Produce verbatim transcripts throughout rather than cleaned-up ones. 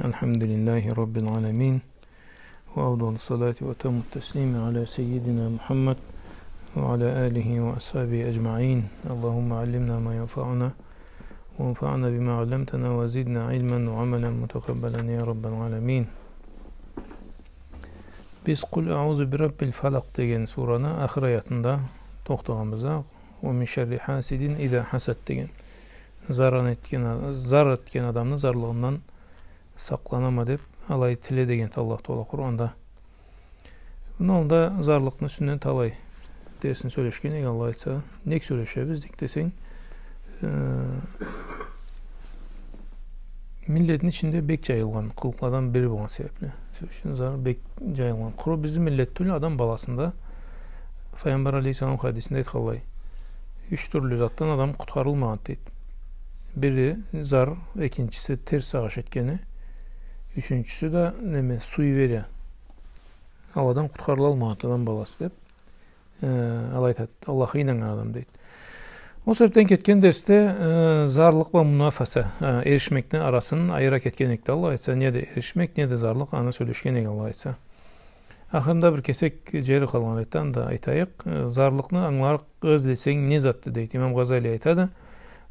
الحمد لله رب العالمين، وأفضل الصلاة وأتم التسليم على سيدنا محمد وعلى آله وأصحابه أجمعين. اللهم علمنا ما ينفعنا وانفعنا بما علمتنا وزدنا علما وعملا متقبلا يا رب العالمين. Биз «Къул аузу би раббил фалакъ» деген сураны ахыр аятында тохтагъанбыз. «Ва мин шарри хасидин иза хасад» деген. Зар этген, зар этген адамны зарлыгъындан сакъланама деп, алай тиле деген Аллах Тагъала Къуранда. Муну аллында зарлыкъны юсюнден талай дерсни сёлешген эдик, Аллах айтса. Нек сёлешебиз дейик десенг, э, миллетни ичинде бек джайылгъан къылыкъладан бири болгъан себепли. Сёз ючюн, зар бек джайылгъан. Къуру бизни миллет тюл, адам баласында. Файгъамбар алейхиссалам хадисинде айтханлай, юч тюрлю затдан адам къутхарылмагъан дейди. Бири зар, экинчиси терс сагъыш этгени, ючюнчюсю да неме, суеверия. Аладан къутхарылалмагъан адам баласы деп, э, алай айтады, Аллахха ийнаннган адам дейди. Ол себепден кетген дерсде, э, зарлыкъ бла мунафаса, э, эришмекни арасын айыра кетген эдик да, Аллах айтса, не да эришмек, не да зарлыкъ, аны сёлешген эдик, Аллах айтса. Ахырында бир кесек джери къалгъан эди, аны да айтайыкъ. Э, зарлыкъны ангыларыкъ излесенг не затды дейди. Имам Гъазали айтады: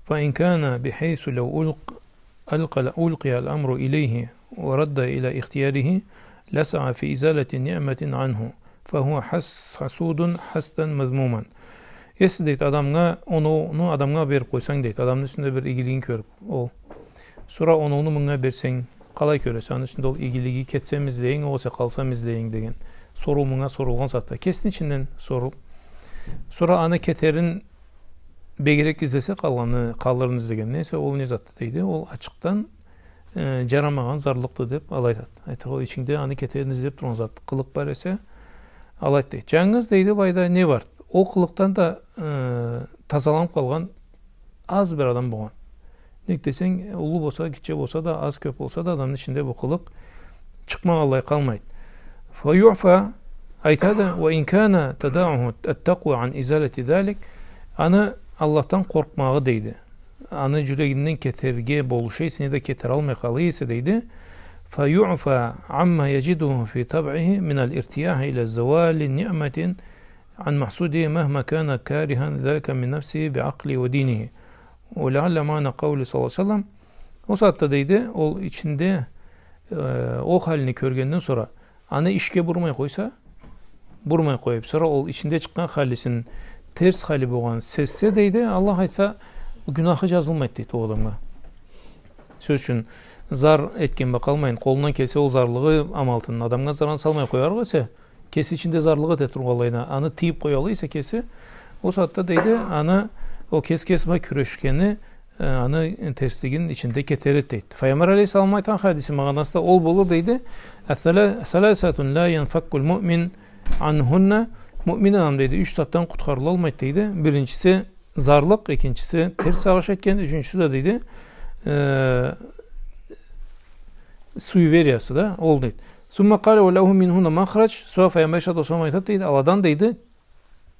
«Фа ин кана бихайсу лау улкъ-, алкъа-, улкъия ал-амру илейхи ва радда ила ихтиярихи ласаа фи изалати ниъматин анху, фа хуа хас-, хасудун хасдан мазмуман». Эсе дейди, адамгъа, оноуну адамгъа берип къойсанг дейди, адамны юсюнде бир игилигин кёрюп, ол. Сора оноуну мынга берсенг, къалай кёресе, аны ичинде ол игилиги кетсеми излейинг, огъесе къалсамы излейинг деген соруу мынга сорулгъан затда. Кесини ичинден соруп, сора аны кетерин бегирек излесе, къалгъаны, къалырын излегенни эсе, ол не затды дейди. Ол ачыкъдан, э, джарамагъан зарлыкъды деп алай айтады. Айтыргъа, ол ичингде аны кетерин излеп тургъан зат, къылыкъ бар эсе, алай айтады. Джангыз дейди, былайда не бар? Ол къылыкъдан да, э, тазаланып къалгъан аз бир адам болгъан. Нек десенг, уллу болса, гитче болса да, аз-кёп болса да, адамны ичинде бу къылыкъ чыкъмагъанлай къалмайды. Фа юъфа, айтады, ва ин кана тадауху ат-такъва ан изалати залик, аны Аллахдан къоркъмагъы дейди. Аны джюрегинден кетерге болуша эсе, не да кетералмай къала эсе дейди. Фа юъфа амма яджидуху фи табъихи мин ал-иртияхи ила завали ниъматин ан махсудихи махма кана карихан залика мин нафсихи би акълихи ва динихи. Ва лаалла маъна къаули саллаллаху алейхи ва саллам. Ол сагъатда дейди, ол ичинде, э, ол халини кёргенден сора, аны ишге бурмай къойса, бурмай къоюп, сора ол ичинде чыкъгъан халисин, терс хали болгъанын сезсе дейди, Аллах айтса, гюнахы джазылмайды дейди ол адамгъа. Сёз ючюн, зар этген бла къалмайын, къолундан келсе ол зарлыгъы амалтын адамгъа заран салмай къоярыкъ эсе, кеси ичинде зарлыкъ эте тургъанлайына, аны тыйып къояллыкъ эсе кеси, ол сагъатда дейди, аны ол кес-кеси бла кюрешгени, э, аны терслигин ичинде кетерир дейди. Файгъамбар алейхиссалам айтхан хадисни магъанасы да ол болур дейди. Ас-сала-, саласатун ла янфаккул муъмин анхунна. Муъмин адам дейди, юч затдан къутхарылалмайды дейди. Биринчиси зарлыкъ, экинчиси терс сагъыш этген, ючюнчюсю да дейди, э, суевериясы да, ол дейди. Сумма къала ва лаху минхунна махрадж, сора Файгъамбар алейхиссалату ва саллам айтады дейди, аладан дейди,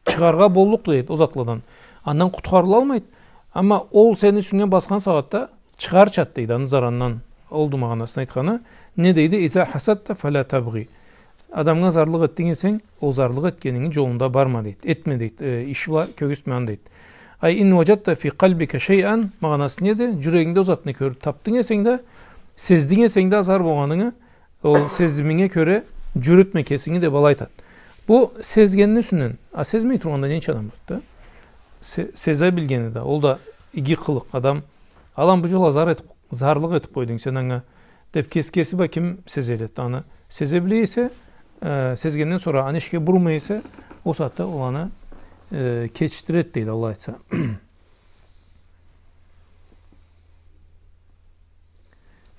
чыгъаргъа боллукъду дейди, ол затладан. Андан къутхарылалмайды. Амма ол сени юсюнге басхан сагъатда чыгъарчады дейди, аны зарандан. Олду магъанасын айтханы. Не дейди? Иза хасадта фала табгъи. Адамгъа зарлыкъ этдинг эсенг, ол зарлыкъ этгенинги джолунда барма дейди. Этме дейди. Э, иши бла кёргюзтме аны дейди. Ай ин ваджадта фи къалбика шайан, магъанасы неди? Джюрегингде ол затны кёрюп тапдынг эсенг да, сездинг эсенг да зар болгъанынгы, ол сезиминге кёре джюрютме кесинги деп алай айтады. Бу сезгенни юсюнден, а сезмей тургъан да ненча адам барды да? Се-, сезе билгени да, ол да иги къылыкъ. Адам, алан бу джол а зар этип, зарлыкъ этип къойдунг сен анга, деп кес-, кеси бла ким сезе элле аны. Сезе биле эсе, э, сезгенден сора аны ишге бурмай эсе, ол сагъатда ол аны, э, кечдирет дейди, Аллах айтса.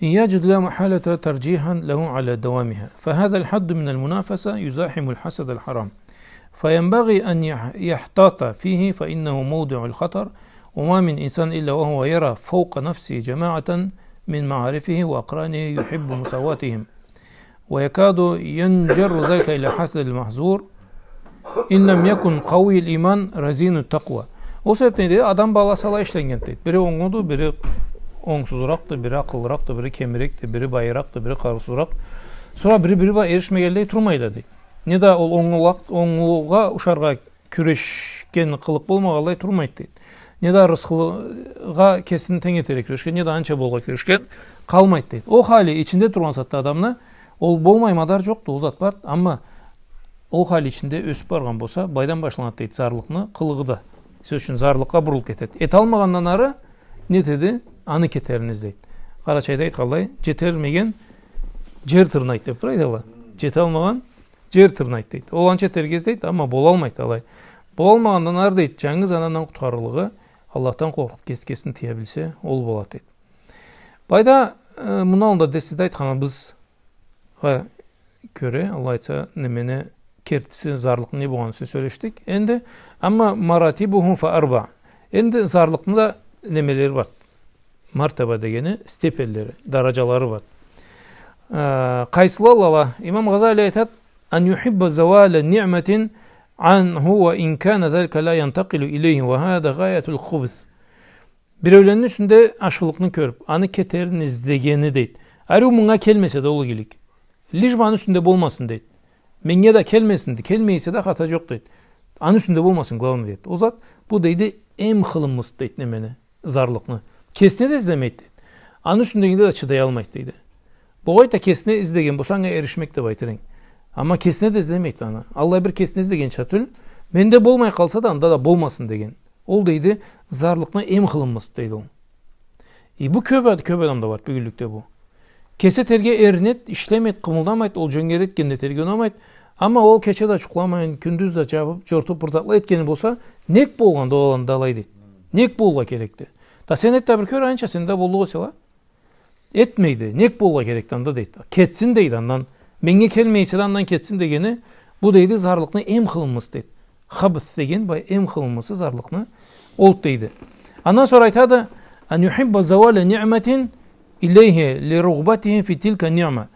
إن يجد لا محالة ترجيحا له على دوامها، فهذا الحد من المنافسة يزاحم الحسد الحرام، فينبغي أن يح-، يحتاط فيه، فإنه موضع الخطر، وما من إنسان إلا وهو يرى فوق نفسه جماعة من معارفه وأقرانه يحب مساواتهم، ويكاد ينجر ذلك إلى حسد المحظور، إن لم يكن قوي الإيمان رزين التقوى. Ол себепден дейди, адам баласы алай ишленнген дейди. Бири онгуду, бири онгсузуракъды, бири акъыллыракъды, бири кемирекди, бири байыракъды, бири къарыусузуракъ. Сора бири бири бла эришмегенлей турмайла, дейди. Не да ол онглулукъ-, онглулукъгъа ушаргъа кюрешген къылыкъ болмагъанлай турмайды, дейди. Не да рысхыгъа кесин тенг этерге кюрешген, не да анча болургъа кюрешген къалмайды, дейди. Ол хали ичинде тургъан сагъатда адамны ол болмай мадар джокъду, ол зат барды. Амма ол хали ичинде ёсюп баргъан болса, былайдан башланады, дейди, зарлыкъны къылыгъы да. Сёз ючюн, зарлыкъгъа бурулуп кетеди. Эталмагъандан ары не этеди? Аны кетерин излейди. Къарачайда айтханлай, джетермеген джер тырнайды деб бир айталла. Джеталмагъан джер тырнайды, дейди. Ол анча этерге излейди, амма болалмайды алай. Болалмагъандан ары, дейди, джангыз андан къутхарыллыгъы Аллахдан къоркъуб, кеси кесин тыя билсе, ол болады, дейди. Былайда, э, муну аллында дерследе айтханыбызгъа кёре, Аллах айтса, немени кертиси, зарлыкъны не болгъанын сёлешдик. Энди, амма مراتبه فأربع. Энди зарлыкъны да немелери бар. Мартаба дегени, степенлери, дараджалары бар. Э, къайсылалла ала? Имам Гъазали айтады: أن يحب زوال نعمة عنه وإن كان ذلك لا ينتقل إليه، وهذا غاية الخبث. Биреулени юсюнде ашхылыкъны кёрюб, аны кетерин излегени, дейди. Ариу мынга келмесе да ол игилик. Лишь бы аны юсюнде болмасын, дейди. Меннге да келмесин, дейди. Келмей эсе да хата джокъ, дейди. Аны юсюнде болмасын, главный, дейди. Ол зат, бу, дейди, эм хылымысы, дейди, немени, зарлыкъны. Кесине да излемейди, дейди. Аны юсюндегине да чыдаялмайды, дейди. Бу, къайта, кесине излеген болса, анга эришмек деб айтыр эдинг. Амма кесине да излемейди аны. Аллай бир кесине излегенча тюл, менде болмай къалса да, анда да болмасын деген. Ол, дейди, зарлыкъны эм хылымысы, дейди ол. Э, бу кёб ад-, кёб адамда бар бюгюнлюкде бу. Кеси этерге эринеди, ишлемейди, къымылдамайды, ол джёнгери этгенни этерге унамайды. Амма ол кече да джукъламайын, кюндюз да джабыб, джортуб, бир затла этгени болса, нек болгъанды ол анда алай, дейди. Нек болургъа керекди? Да сен эт да бир кёр, анча сенде боллукъ эсе уа. Этмейди. Нек болургъа керекди анда, дейди. Кетсин, дейди, андан. Меннге келмей эсе да, андан кетсин дегени, бу, дейди, зарлыкъны эм хылымысы, дейди. Хабс деген, бай, эм хылымысы зарлыкъны олду, дейди. Андан сора айтады: أن يحب زوال نعمة إليه لرغبته في تلك النعمة.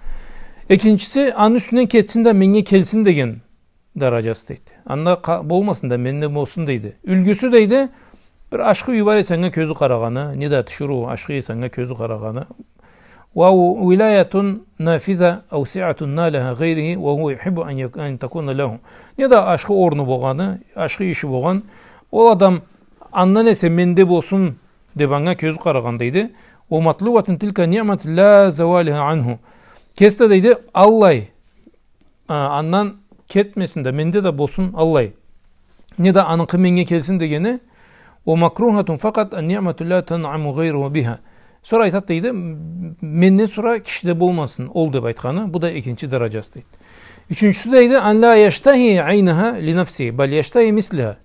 Экинчиси, аны юсюнден кетсин да, меннге келсин деген дараджасы, дейди. Анда къа-, болмасын да, менде болсун, дейди. Юлгюсю, дейди, бир ашхы юй бар эсе, анга кёзю къарагъаны, не да тиширыу, ашхы эсе, анга кёзю къарагъаны. وولاية نافذة أو سعة نالها غيره وهو يحب أن يك-، أن تكون له. Не да ашхы орну болгъаны, ашхы иши болгъан, ол адам андан эсе менде болсун деб анга кёзю къарагъан, дейди. ومطلوبة تلك النعمة لا زوالها عنه. Кеси да, дейди, аллай, а, андан кетмесин да, менде да болсун аллай. Не да аныкъы меннге келсин дегени. ومكروهة فقط النعمة لا تنعم غيره بها. Сора айтады, дейди, м-, менден сора кишиде болмасын ол деб айтханы. Бу да экинчи дараджасы, дейди. Ючюнчюсю, дейди, أن لا يشتهي عينها لنفسه بل يشتهي مثلها.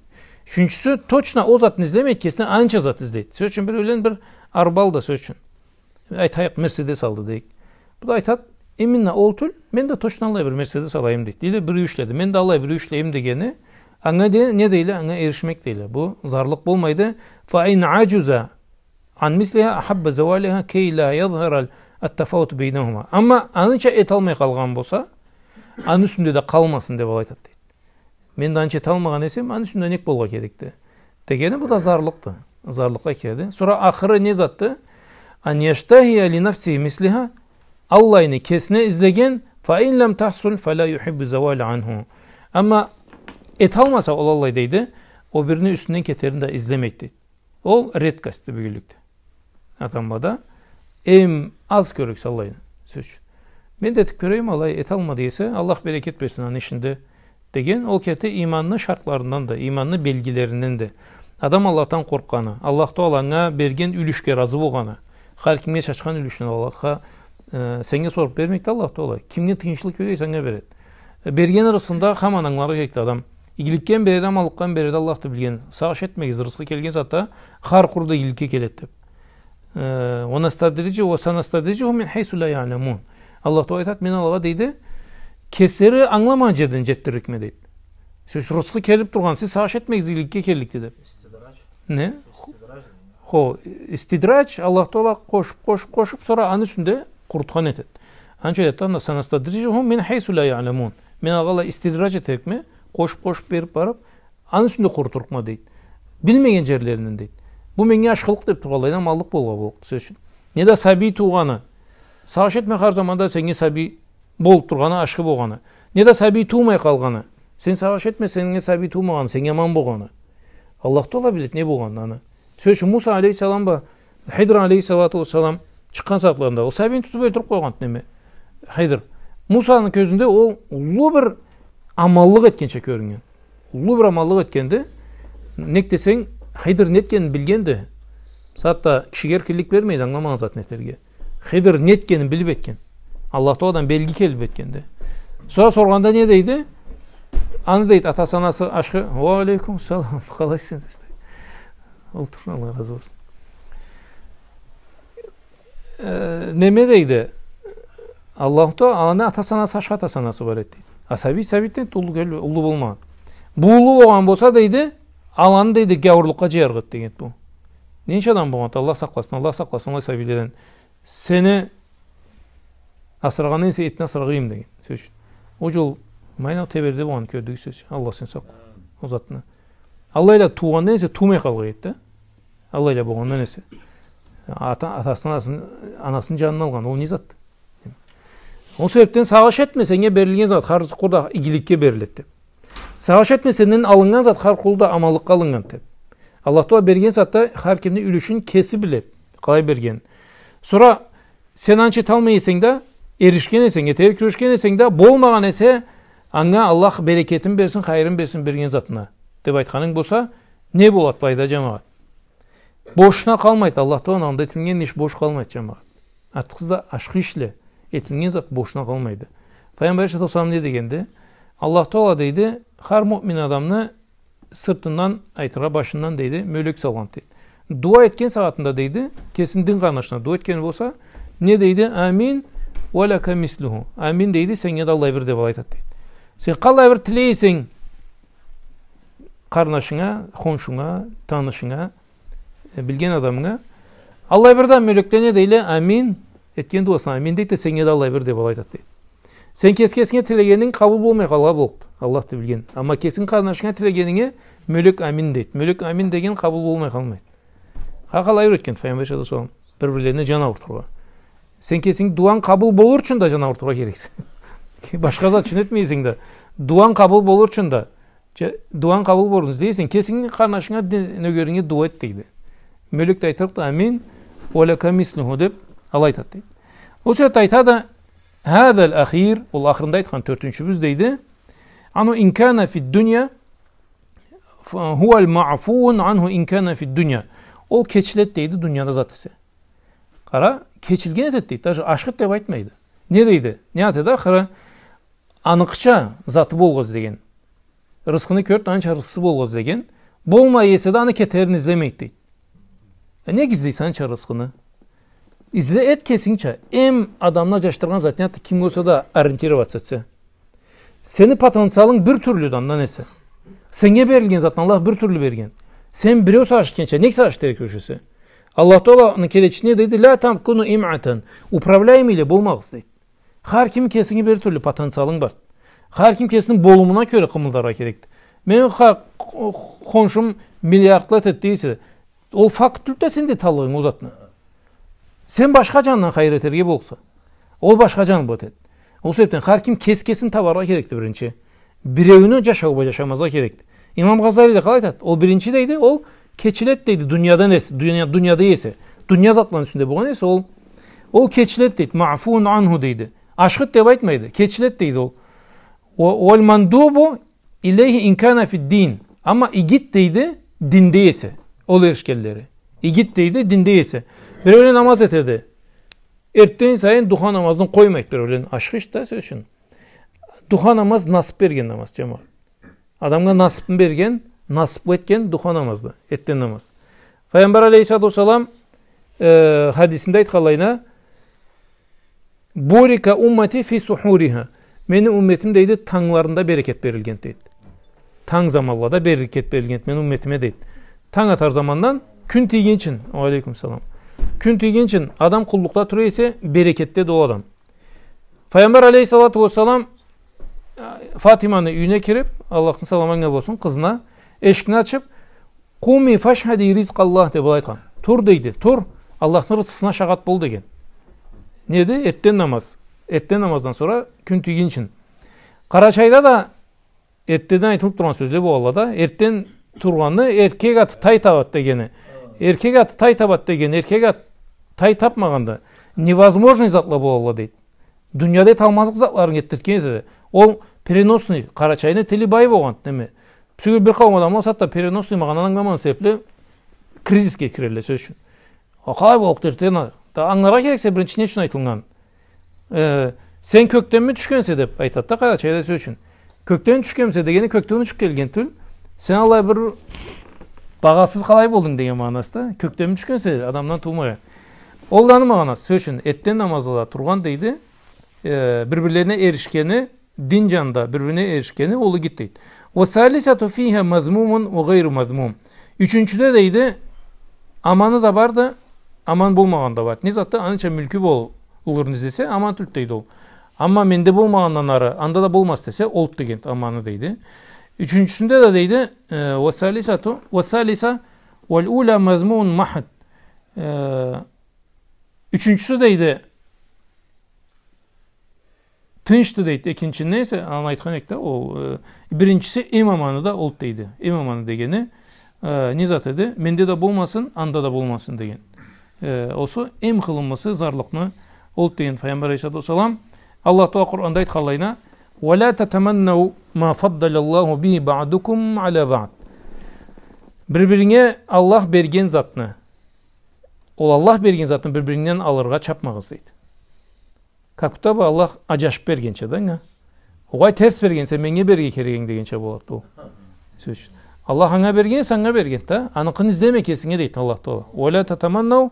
Ючюнчюсю, точно ол затны излемейди, кесине анча зат излейди. Сёз ючюн, биреулен бир арба алды, сёз ючюн. Айтайыкъ, Мерседес алды дейик. Бу да айтады, именно ол тюл, мен да точно аллай бир Мерседес алайым дейди. Или бир юй ишледи, мен да аллай бир юй ишлейим дегени, анга де-, не дейле, анга эришмек дейле. Бу зарлыкъ болмайды. فإن عجز عن مثلها أحب زوالها كي لا يظهر التفاوت بينهما. Амма аныча эталмай къалгъан болса, аны юсюнде да къалмасын деп алай айтады дейди. Мен да анча эталмагъан эсем, аны юсюнде нек болургъа керекди? Дегени, бу да зарлыкъды. Зарлыкъгъа киреди. Сора ахыры не затды? أن يشتهي لنفسه مثلها. Аллайны кесине излеген, فإن لم تحصل فلا يحب الزوال عنه. Амма эталмаса ол аллай дейди, о бирини юсюнден кетерин да излемейди дейди. Ол редкостьды бюгюнлюкде. Адамлада эм аз кёрюксе аллай, сёз ючюн. Мен да этип кёрейим алай, эталмады эсе, Аллах берекет берсин аны ишинде деген, ол керти иманны шартларынданды, иманны белгилеринденди. Адам Аллахдан къоркъгъаны, Аллах Таала анга берген юлюшге разы болгъаны. Хар кимге чачхан юлюшюн Аллахха, э, сеннге соруп бермейди Аллах Таала. Кимге тыйыншлыкъ кёре эсе, анга береди. Э, берген рызкъын да хаман ангыларгъа керекди адам. Игиликге береди, аманлыкъгъа береди, Аллахды билген. Сагъыш этмегиз, рызкъы келген сагъатда хар къуру да игиликге келеди деп. Э, ونستدرج-، وسنستدرجهم من حيث لا يعلمون. Аллах Таала айтады, мен алагъа дейди, кеслери ангыламагъан джерден джетдирликме дейди. Сёз, рызкъы келип тургъан, сиз сагъыш этмегиз, игиликге келликди деп. Истидрадж. Не? Истидрадж. Хо, истидрадж, Аллах Таала къошуп, къошуп, къошуп, сора аны юсюнде къурутхан этеди. Анча айтады, سنستدرجهم من حيث لا يعلمون. Мен алагъа истидрадж этерикме, къошуп, къошуп берип барып, аны юсюнде къурутурукъма дейди. Билмеген джерлеринден дейди. Бу меннге ашхылыкъ деп тургъанлайдан аманлыкъ болургъа боллукъду, сёз ючюн. Не да сабий туугъаны. Сагъыш этме хар заманда сеннге сабий болуп тургъаны, ашхы болгъаны. Не да сабий туумай къалгъаны. Сен сагъыш этме, сеннге сабий туумагъаны, сеннге аман болгъаны. Аллах Тагъала биледи не болгъанын аны. Сёз ючюн, Муса алейхиссалам бла Хидр алейхиссалату уассалам чыкъгъан сагъатларында ол сабийни тутуп ёлтюрюп къойгъан неме. Хидр. Мусаны кёзюнде ол уллу бир аманлыкъ этгенча кёрюннген. Уллу бир аманлыкъ этгенди. Нек десенг, Хидр не этгенин билгенди. Сагъатда кишиге эркинлик бермейди ангыламагъан затын этерге. Хидр не этгенин билип этген. Аллах Тагъаладан белги келип этгенди. Сора соргъанда не дейди? Аны дейди, атасы, анасы ашхы. Уа алейкум салам. Къалайсынг, дейди. Олтур, Аллах разы болсун. Э, неме дейди? Аллаху Тагъала, аны атасы, анасы, ашхы атасы, анасы бар эди, дейди. А сабий, сабий дейди, уллу кёл-, уллу болмагъан. Бу уллу болгъан болса, дейди, аланы, дейди, гяуурлукъгъа джыярыкъ эди, деген бу. Ненча адам болгъан, Аллах сакъласын, Аллах сакъласын, аллай сабийледен. Сени асырагъандан эсе этни асыраргъа иги, деген сёз ючюн. Ол джол майна теберде болгъан кёрдюгюз, сёз ючюн. Аллах сен сакъла. Ол затны. Аллайла туугъандан эсе туумай къалгъан эди да. Аллайла болгъандан эсе. Ата-, атасын, анасын, анасын джанын алгъан, ол не зат? Ол себепден сагъыш этме, сеннге берилген зат хар къулда игиликге бериледи, деп. Сагъыш этме, сенден алыннган зат хар къулда аманлыкъгъа алыннган, деп. Аллах Тагъала берген затда хар кимни юлюшюн кеси биледи, къалай берген. Сора сен анча эталмай эсенг да, эришген эсенг, этерге кюрешген эсенг да, болмагъан эсе, анга Аллах берекетин берсин, хайырын берсин берген затына, деп айтханынг болса, не болады былайда, джамагъат? Бошуна къалмайды. Аллах Тагъаланы аллында этилген иш бош къалмайды, джамагъат. Артыкъсыз да ашхы ишле, этилген зат бошуна къалмайды. Файгъамбар алейхиссалату уассалам не дегенди? Аллах Тагъала, дейди, хар муъмин адамны сыртындан, айтыргъа, башындан, дейди, мёлек салгъан, дейди. Дуа этген сагъатында, дейди, кесини дин къарнашына дуа этген болса, не дейди? «Амин, уа лака мислюху». «Амин», дейди, «сеннге да аллай бир», деп алай айтады, дейди. Сен къаллай бир тилей эсенг, къарнашынга, хоншунга, танышынга, э, билген адамынга. Аллай бир да мёлекле не дейле? «Амин». Этген дуасына «Амин» дейди да, «сеннге да аллай бир», деп алай айтады, дейди. Сен кес-кесинге тилегенинг къабыл болмай къалгъа боллукъду. Аллах да билген. Амма кесинг къарнашынга тилегенинге мёлек «Амин» дейди. Мёлек «Амин» деген къабыл болмай къалмайды. Хар къалай юретген Файгъамбар саллаллаху алейхи ва саллам. Бир-бирлерине джан аурутургъа. Сен кесинг дуанг къабыл болур ючюн да джан аурутургъа керексе. Башха зат ючюн этмей эсенг да. Дуанг къабыл болур ючюн да. Че, дуанг къабыл болурун излей эсенг, кесинги къарнашынга, ди-, нёгеринге дуа эт, дейди. Мёлек да айтырыкъды, «Амин, уа лака мислюху», деп, алай айтады, дейди. Ол себепден айтады, «Хазал ахир», ол ахырында айтхан тёртюнчюбюз, дейди. «Анху ин кана фид дунья, фа хуа маъфуун анху ин кана фид дунья». Ол кечиледи, дейди, дунияда зат эсе. Къара, кечилген этеди, дейди. Даже ашхыды деп айтмайды. Не дейди? Не айтады ахыры? Аныкъыча заты болургъа излеген. Рысхыны кёрюб, анча рысхысы болургъа излеген. Болмай эсе да, аны кетерин излемейди, дейди. Э, нек излейсе анча рысхыны? Изле эт кесингча. Эм адамны аджашдыргъан зат не затды, кимге болса да ориентироваться этсе. Сени потенциалынг бир тюрлюдю андан эсе. Сеннге берилген затны Аллах бир тюрлю берген. Сен биреу сагъыш этгенча, нек сагъыш этерге кюрешесе? Аллах Тааланы келечиси не дейди? «Ля такуну имъатан». Управляемыйле болмагъыз, дейди. Хар ким кесинги бир тюрлю потенциалынг бар. Хар ким кесини болумуна кёре къымылдаргъа керекди. Мени хар хоншум миллиардла этеди дейсе, ол факт тюлдю да сенде эталлыгъынг ол затны. Сен башха джанындан хайыр этерге болса, ол башха джаны бла этеди. Ол себебден хар ким кес-кесин табаргъа керекди биринчи. Биреуню джашауу бла джашамазгъа керекди. Имам Гъазали да къалай айтады? Ол биринчи дейди, ол кечиледи дейди, дуниядан эсе, дуния, дунияда эсе, дуния затланы юсюнде болгъан эсе, ол, ол кечиледи дейди, маъфуун анху дейди. Ашхыды деп айтмайды, кечиледи дейди ол. Уа-, уаль мандубу илейхи ин кана фид дин. Амма игиди дейди, динде эсе. Ол эришгенлери. Игиди дейди, динде эсе. Биреулен намаз этеди. Эртден сайын духа намазын къоймайды биреулен. Ашхы иш да, сёз ючюн. Духа намаз насыб берген намаз, джамагъат. Адамгъа насыбын берген, насыблы этген духа намазды, эртден намаз. Файгъамбар алейхиссалату уассалам, э, хадисинде айтханлайына, «Бурика уммати фи сухуриха». Мени умметим, дейди, тангларында берекет берилген, дейди. Танг заманлада берекет берилген мени умметиме, дейди. Танг атар замандан кюн тийгинчин, уа алейкум салам. Кюн тийгинчин адам къуллукъда тура эсе, берекетдеди ол адам. Файгъамбар алейхиссалату уассалам, э, Фатиманы юйюне кириб, Аллахны саламы анга болсун, къызына, эшикни ачыб, «Къуми фашхади ризкъаллах», деб алай айтхан. Тур, дейди, тур, Аллахны рысхысына шагъат бол деген. Неди? Эртден намаз. Эртден намаздан сора кюн тийгинчин. Къарачайда да эртдеден айтылыб тургъан сёзле болалла да, эртден тургъанны эркек аты тай табад дегени. Эркек аты тай табад дегени, эркек ат тай табмагъанды. Невозможный затла болалла дейди. Дунияда эталмазлыкъ затларын этдиртген этеди. Ол переносный, Къарачайны тили бай болгъан, неме. Бюгюн бир къауум адамла сагъатда переносный магъананы ангыламагъан себебли кризисге кирелле, сёз ючюн. О, къалай боллукъду эртден? Да ангыларгъа керексе, биринчи не ючюн айтылгъан? Э, сен кёкденми тюшгенсе деб айтады да, къарачайда, сёз ючюн. Кёкден тюшгенсе дегени кёкден учуб келген тюл. Сен алай бир багъасыз къалай болдунг деген магъанасында. Кёкденми тюшгенсе, адамдан туугъан. Ол да аны магъанасы, сёз ючюн, эртден намазлада тургъан дейди. Э, бир-бирлерине эришгени, дин джанында бир-бирине эришгени, ол игиди дейди. «Ва салисату фиха мазмумун ва гъайру мазмум». Ючюнчюде дейди, аманы да барды, аман болмагъаны да барды. Не затда анча мюлкю бол-, болурун излесе, аман тюлдю дейди ол. Амма менде болмагъандан ары, анда да болмаз десе, олду деген аманы дейди. Ючюнчюсюнде да дейди, э, «Ва салисату, ва салиса, валь уля мазмумун махд». Э, ючюнчюсю дейди, тынчды дейди, экинчи не эсе, аны айтхан эдик да, ол, э, биринчиси эм аманы да олду дейди. Эм аманы дегени, э, не зат эди? Менде да болмасын, анда да болмасын деген. Э, ол эм къылынмасы зарлыкъны олду деген Пайгъамбар алейхиссалату вассалам. Аллах Тагъала Къуранда айтханлайына: «Ва ля татаманнау ма фаддаляллаху бихи баъдукум аля баъд». Бир-биринге Аллах берген затны, ол Аллах берген затны бир-бирингден алыргъа чабмагъыз дейди. Как будто бы Аллах аджашыб бергенча да анга. Огъай, терс бергенсе, меннге берирге керек эдинг дегенча болады ол. Сёз ючюн. Аллах анга берген, санга берген да. Аныкъын излеме кесинге дейди Аллах Тагъала. «Ва ля татаманнау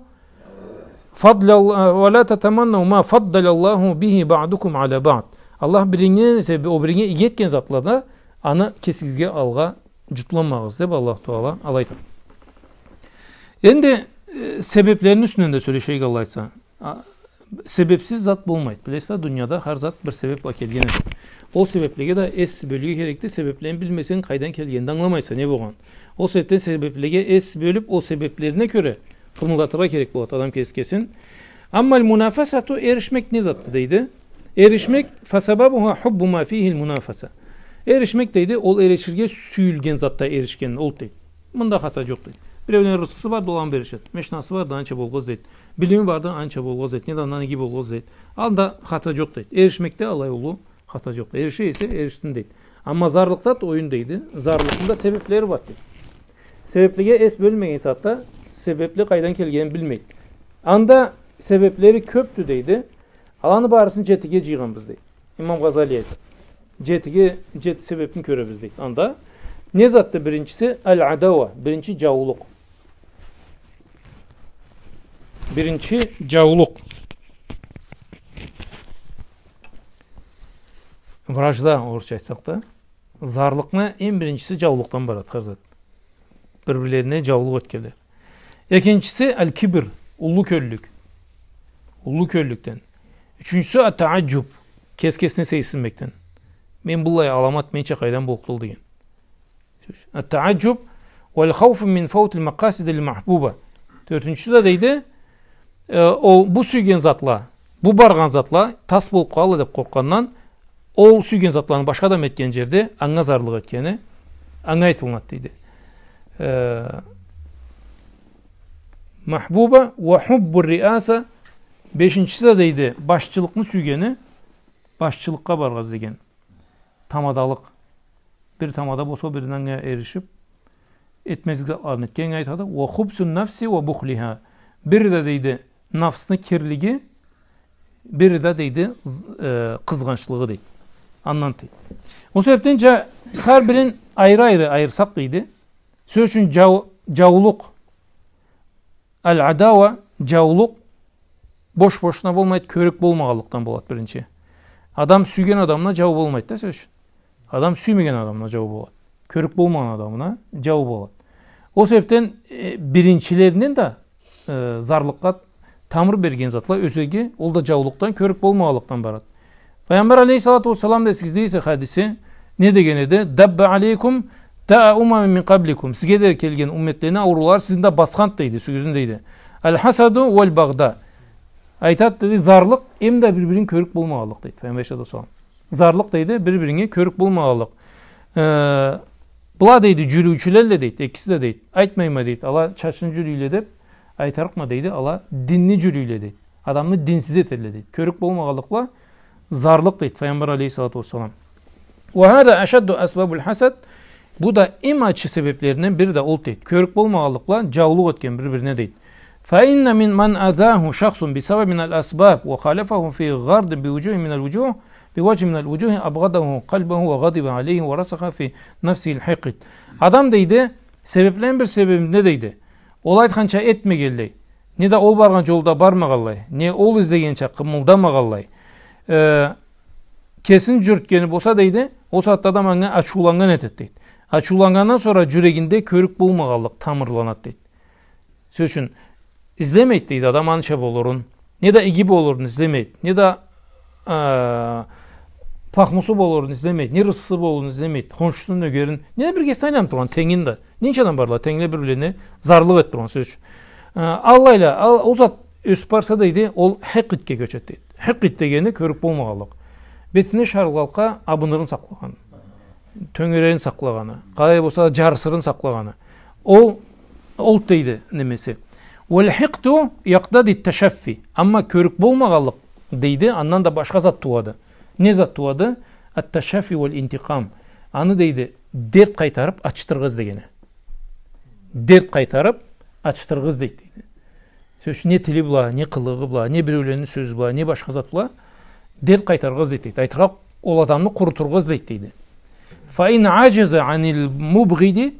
фадля-, ва ля татаманнау ма фаддаляллаху бихи баъдукум аля баъд». Аллах биринге эсе, о биринге иги этген затлада аны кесигизге алгъа джутланмагъыз деб Аллах Тагъала алай айтады. Энди, э, себеблерини юсюнден да сёлешейик, Аллах айтса. А, себебсиз зат болмайды. Билесиз да, дунияда хар зат бир себеб бла келген эди. Ол себеблеге да эс бёлюрге керекди. Себеблени билмесенг, къайдан келгенин да ангыламайса, не болгъан. Ол себебден себеблеге эс бёлюб, ол себеблерине кёре къымылдатыргъа керек болады адам кеси кесин. Амма аль-мунафасату, эришмек не затды дейди? Эришмек, «фасабабуха хуббу ма фихиль мунафаса». Эришмек дейди, ол эриширге сюйюлген затда эришген, ол дейди. Мында хата джокъ дейди. Биреуню рысхысы барды, ол анга эришеди. Машинасы барды, анча болгъа излейди. Билими барды, анча болгъа излейди. Не да андан иги болгъа излейди. Анда хата джокъ дейди. Эришмекде алай уллу хата джокъ дейди. Эрише эсе, эришсин дейди. Амма зарлыкъда да оюн дейди. Зарлыкъны да себеблери барды дейди. Себеблеге эс бёлмеген сагъатда себебни къайдан келгенин билмейди. Анда себеблери кёбдю дейди. Аланы барысын джетиге джыйгъанбыз дейди. Имам Гъазали айтады. Джетиге, джети себебни кёребиз дейди. Анда не затды биринчиси? Аль-адауа, биринчи джаулукъ. Биринчи джаулукъ. Вражда, орусча айтсакъ да. Зарлыкъны эм биринчиси джаулукъдан барады хар зат. Бир-бирлерине джаулукъ этгенле. Экинчиси аль-кибр, уллу кёллюк. Уллу кёллюкден. Ючюнчюсю ат-тааджуб, кес-кесине сейирсинмекден. Мен быллай аламат, менча къайдан боллукъду ол деген. Ат-тааджуб валь-хауфу мин фаутиль макъасидиль махбуба. Тёртюнчюсю да дейди, э, ол бу сюйген затла, бу баргъан затла тас болуб къалалла деб къоркъгъандан, ол сюйген затланы башха адам этген джерде анга зарлыкъ этгени, анга айтылынады дейди. Э, махбуба ва хуббу риаса, бешинчиси да дейди, башчылыкъны сюйгени, башчылыкъгъа барыргъа излеген. Тамадалыкъ. Бир тамада болса, биринде анга эришиб, этмезлик затларын этгеннге айтады. Ва хубсун нафси ва бухлиха. Бири да дейди, нафсны кирлиги, бири да дейди, з-, э, къызгъанчлыгъы дейди. Андан дейди. Ол себебден джа-, хар бирин айры-айры айырсакъ дейди. Сёз ючюн джау-, джаулукъ, аль-адауа, джаулукъ, бош-бошуна болмайды, кёрюк болмагъанлыкъдан болады биринчи. Адам сюйген адамына джау болмайды да, сёз ючюн. Адам сюймеген адамына джау болады. Кёрюк болмагъан адамына джау болады. Ол себебден, э, биринчилеринден да, э, зарлыкъгъа тамыр берген затла ёзеги, ол да джаулукъдан, кёрюк болмагъанлыкъдан барады. Пайгъамбар алейхиссалату вассалам да эсигизде эсе хадиси, не деген эди? «Дабба алейкум даа умамин мин къабликум». Сизге да келген умметлени ауруулары сизни да басханды дейди, юсюгюзню дейди. Аль-хасаду валь-багъда. Айтат, дейди, зарлыкъ, эм да бир-бирин кёрюк болмагъанлыкъ, дейди Файгъамбар алейхиссалату вассалам. Зарлыкъ, дейди, бир-биринге кёрюк болмагъанлыкъ. Э, была, дейди, джюрюучюлелле, дейди, экиси да, дейди. Айтмайма, дейди, ала чачны джюрюйле деб, айтарыкъма, дейди, ала динни джюрюйле, дейди. Адамны динсиз этелле, дейди. Кёрюк болмагъанлыкъ бла зарлыкъ, дейди Файгъамбар алейхиссалату вассалам. Ва хаза ашадду асбабуль хасад. Бу да эм ачы себеблеринден бири да ол, дейди. Кёрюк болмагъанлыкъ бла джаулукъ этген бир-бирине, дейди. Фа инна мин ман азаху шахсун би сабаб миналь асбаб ва халафаху фи гъардин би вуджухин миналь вуджух, би ваджхин миналь вуджухи абгъадаху къальбаху ва гъадиба алейхи ва расаха фи нафсихиль хикъд. Адам, дейди, себеблени бир себебинде, дейди, ол айтханча этмегенлей, не да ол баргъан джолда бармагъанлай, не ол излегенча къымылдамагъанлай, э, кесин джюрютгени болса, дейди, ол сагъатда адам анга ачыуланнган этет, дейди. Ачыуланнгандан сора джюрегинде кёрюк болмагъанлыкъ тамырланат, дейди. Сёз ючюн, излемейт, дейди, адам анча болурун, не да иги болурун излемейт, не да, э, пахмусу болурун излемейт, не рысхысы болурун излемейт, хоншусуну, нёгерин, не да биргесине айланыб тургъан тенгин да. Ненча адам барла, тенгле бир-бирлерине зарлыкъ этиб тургъан, сёз ючюн. Э, аллайла, ал-, ол зат ёсюб барса, дейди, ол хикъдге кёчет, дейди. Хикъд дегени кёрюк болмагъанлыкъ. Бетине шарлыкъгъа абынырын сакълагъан, тёнгерегин сакълагъаны, къалай болса да джарсырын сакълагъаны. Ол, ол, дейди, немеси. Валь хикъду якътади ташаффи. Амма кёрюк болмагъанлыкъ, дейди, андан да башха зат тууады. Не зат тууады? Ат-ташаффи валь интикъам. Аны, дейди, дерт къайтарыб, ачытыргъа излегени. Дерт къайтарыб, ачытыргъа излейт, дейди. Сёз ючюн, не тили бла, не къылыгъы бла, не биреулени сёзю бла, не башха зат бла дерт къайтаргъа излейт, дейди. Айтыргъа, ол адамны къурутургъа излейт, дейди. Фа ин аджаза аниль мубгъиди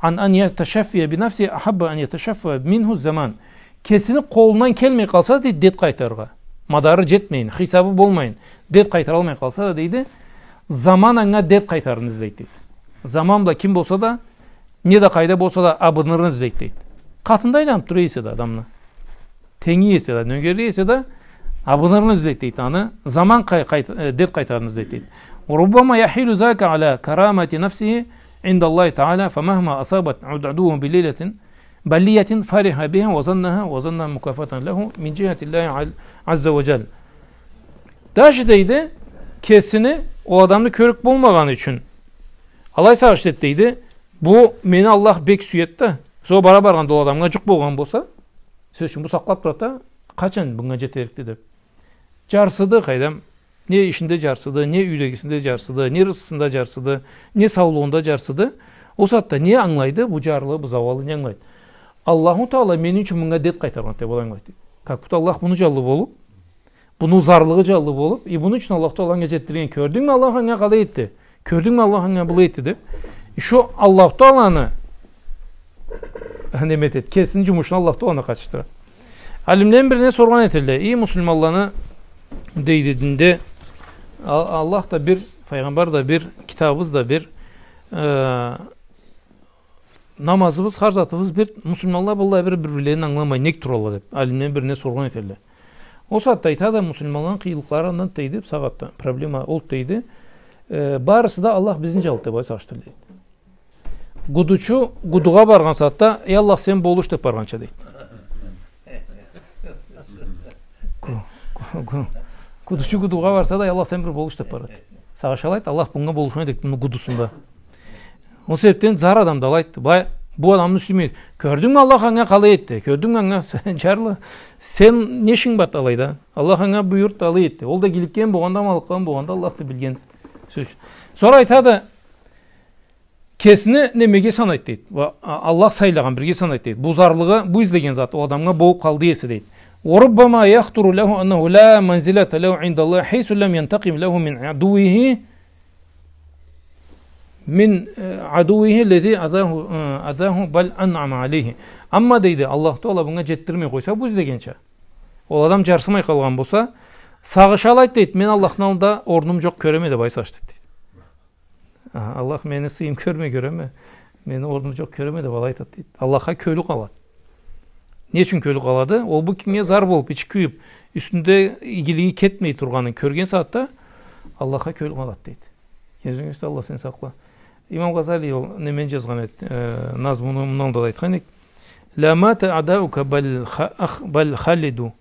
ан ан яташаффия би нафсихи ахабба ан яташаффа минху заман. Кесини къолундан келмей къалса, дейди, дерт къайтарыргъа, мадары джетмейин, хисабы болмайын, дерт къайтаралмай къалса да, дейди, заман анга дерт къайтарырны излейт, дейди. Заман бла ким болса да, не да къайда болса да, абынырын излейт, дейди. Къатында айланыб тура эсе да адамны, тенги эсе да, нёгери эсе да, абынырын излейт, дейди, аны. Заман къай-, къайт-, э, дерт къайтарырны излейт, дейди. Руббама яхилу залика аля карамати нафсихи индаллахи та'аля, фа махма асабат адувуху би лейлятин балиятин фариха биха ва заннаха, ва занна мукафатан лаху мин джихатиллахи аль-, азза ва джаль. Даже, дейди, кесини, ол адамны кёрюк болмагъаны ючюн алай сагъыш эт, дейди, бу мени Аллах бек сюет да. Сора бара баргъанда ол адамгъа джукъ болгъан болса, сёз ючюн, бу сакълаб турат да, къачан мынга джетерикди деб. Джарсыды, къайдам, не ишинде джарсыды, не юйдегисинде джарсыды, не рысхысында джарсыды, не саулугъунда джарсыды. Ол сагъатда не ангылайды бу джарлы, бу зауаллы, не ангылайды? Аллаху Таала мени ючюн мынга дерт къайтаргъан деб ол ангылайды. Как будто Аллах муну джанлы болуб, муну зарлыгъы джанлы болуб, и муну ючюн Аллаху Таала анга джетдирген. Кёрдюнгмю, Аллах анга къалай этди? Кёрдюнгмю, Аллах анга былай этди деб. Ещё Аллаху Тааланы неме этет, кесини джумушуна Аллаху Тааланы къатышдыра. Алимлени бирине соргъан этелле: «Эй, муслиманланы, — дейди, — динде А-, Аллах да бир, файгъамбар да бир, китабыбыз да бир, э, намазыбыз, хар затыбыз бир, муслиманла быллай бир, бир-бирлерин ангыламай нек туралла?» — деб, алимлени бирине соргъан этелле. Ол сагъатда айтады: «Муслиманланы къыйынлыкъларындан, — дейди, — бу сагъатда проблема олду, — дейди, — э, барысы да Аллах бизни джаллы деб алай сагъыш этелле», — дейди. Гудучу гудугъа баргъан сагъатда: «Эй Аллах, сен болуш», — деб баргъанча, дейди. Гу-, гу-, гу-, гудучу гудугъа барса да: «Эй Аллах, сен бир болуш», — деб барады. Сагъыш алайды, Аллах мынга болушмайды, муну гудусунда. Ол себебден зар адам да алайды. Бай, бу адамны сюймейди. «Кёрдюнгмю, Аллах анга къалай этди? Кёрдюнгмю анга, сен джарлы? Сен не ишинг барды алайда? Аллах анга буюрду, алай этди. Ол да игиликген болгъанды, аманлыкъгъа болгъанды, Аллах да билген». Сёз. Сора айтады, кесини немеге санайды, дейди. Ва, а, Аллах сайлагъан бирге санайды, дейди. Бу зарлыгъы, бу излеген зат ол адамгъа болуб къалды эсе, дейди. «Ва руббама яхтуру лаху аннаху ла манзилата лаху индаллахи хайсу лам янтакъим лаху мин адувихи, мин, э, адувихи лази азаху, э, азаху бал анъама алейхи». Амма, дейди, Аллаху Таала мынга джетдирмей къойса, бу излегенча, ол адам джарсымай къалгъан болса, сагъыш алайды, дейди: «Мен Аллахны аллында орнум джокъ кёреме», — деб алай сагъыш этеди, дейди. Аха, Аллах мени сыйым кёрмей кёреме, мени орнум джокъ кёреме деб алай айтады, дейди. Аллахха кёлю къалады. Не ючюн кёлю къалады? Ол бу кимге зар болуб, ичи кюйюб, юсюнде игилиги кетмей тургъанын кёрген сагъатда Аллахха кёлю къалады, дейди. Кёзюнг ёсюне, Аллах сени сакъла. Имам Гъазали ол неме джазгъан эди, э, назмуну, мындан алда да айтхан эдик. «Ла мата аъдаука бал ха-, ах-, бал халиду».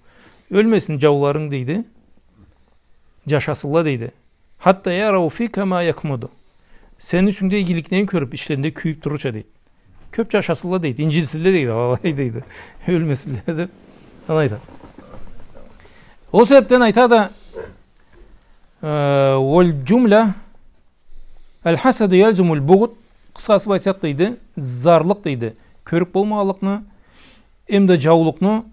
Ёлмесин джауларынг, дейди. Джашасынла, дейди. «Хатта ярау фика ма якмуду». Сени ючюнгде игиликлени кёрюб, ичлеринде кюйюб турурча, дейди. Кёб джашасынла, дейди. Инджилсинле, дейди. Алай, дейди. Ёлмесинле деб. Алай айтады. Ол себебден айтады, э, «Валь джумля, аль-хасаду яльзумуль бугъд». Къысхасы бла айтсакъ, дейди, зарлыкъ, дейди, кёрюб болмагъанлыкъны, эмда джаулукъну